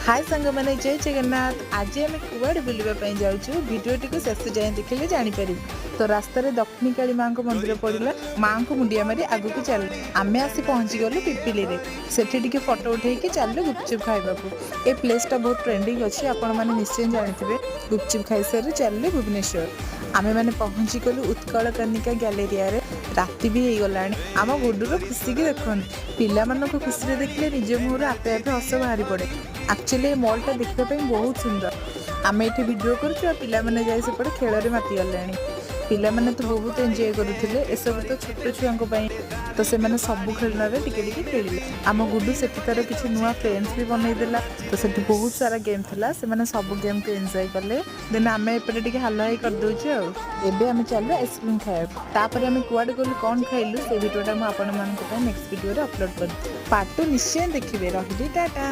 ହାଏ ସାଙ୍ଗମାନେ, ଜୟ ଜଗନ୍ନାଥ। ଆଜି ଆମେ କୁଆଡ଼େ ବୁଲିବା ପାଇଁ ଯାଉଛୁ, ଭିଡ଼ିଓଟିକୁ ଶେଷ ଯାଏଁ ଦେଖିଲେ ଜାଣିପାରିବେ। ତ ରାସ୍ତାରେ ଦକ୍ଷିଣକାଳୀ ମାଙ୍କ ମନ୍ଦିର ପଡ଼ିଲା। ମାଙ୍କୁ ମୁଣ୍ଡିଆ ମାରି ଆଗକୁ ଚାଲିଲୁ। ଆମେ ଆସି ପହଞ୍ଚିଗଲୁ ପିପିଲିରେ। ସେଠି ଟିକେ ଫଟୋ ଉଠେଇକି ଚାଲିଲୁ ଗୁପଚୁପ୍ ଖାଇବାକୁ। ଏ ପ୍ଲେସ୍ଟା ବହୁତ ଟ୍ରେଣ୍ଡିଂ ଅଛି, ଆପଣମାନେ ନିଶ୍ଚୟ ଜାଣିଥିବେ। ଗୁପଚୁପ୍ ଖାଇସାରି ଚାଲିଲୁ ଭୁବନେଶ୍ୱର। ଆମେମାନେ ପହଞ୍ଚିଗଲୁ ଉତ୍କଳ କନିକା ଗ୍ୟାଲେରିଆରେ। ରାତି ବି ହେଇଗଲାଣି। ଆମ ଗୁଡୁର ଖୁସିକି ଦେଖନ୍ତୁ। ପିଲାମାନଙ୍କୁ ଖୁସିରେ ଦେଖିଲେ ନିଜ ମୁହଁରୁ ଆପେ ଆପେ ହସ ବାହାରି ପଡ଼େ। ଆକ୍ଚୁଆଲି ଏ ମଲ୍ଟା ଦେଖିବା ପାଇଁ ବହୁତ ସୁନ୍ଦର। ଆମେ ଏଠି ଭିଡ଼ିଓ କରୁଛୁ ଆଉ ପିଲାମାନେ ଯାଇ ସେପଟେ ଖେଳରେ ମାତିଗଲେଣି। ପିଲାମାନେ ତ ବହୁତ ଏନ୍ଜୟ କରୁଥିଲେ। ଏସବୁ ତ ଛୋଟ ଛୁଆଙ୍କ ପାଇଁ, ତ ସେମାନେ ସବୁ ଖେଳନାରେ ଟିକେ ଟିକେ ଖେଳିଲେ। ଆମ ଗୁଡୁ ସେଠି ତାର କିଛି ନୂଆ ଫ୍ରେଣ୍ଡସ୍ ବି ବନେଇଦେଲା। ତ ସେଠି ବହୁତ ସାରା ଗେମ୍ ଥିଲା, ସେମାନେ ସବୁ ଗେମ୍କୁ ଏନ୍ଜୟ କଲେ। ଦେନ୍ ଆମେ ଏପଟେ ଟିକେ ହାଲ ହାଇ କରିଦେଉଛୁ। ଆଉ ଏବେ ଆମେ ଚାଲିଲୁ ଆଇସ୍କ୍ରିମ୍ ଖାଇବାକୁ। ତାପରେ ଆମେ କୁଆଡ଼େ ଗଲୁ, କ'ଣ ଖାଇଲୁ, ସେ ଭିଡ଼ିଓଟା ମୁଁ ଆପଣମାନଙ୍କ ପାଇଁ ନେକ୍ସଟ ଭିଡ଼ିଓରେ ଅପଲୋଡ଼ କରିବି। ପାର୍ଟ 2 ନିଶ୍ଚୟ ଦେଖିବେ। ରହିଲି, ଟାଟା।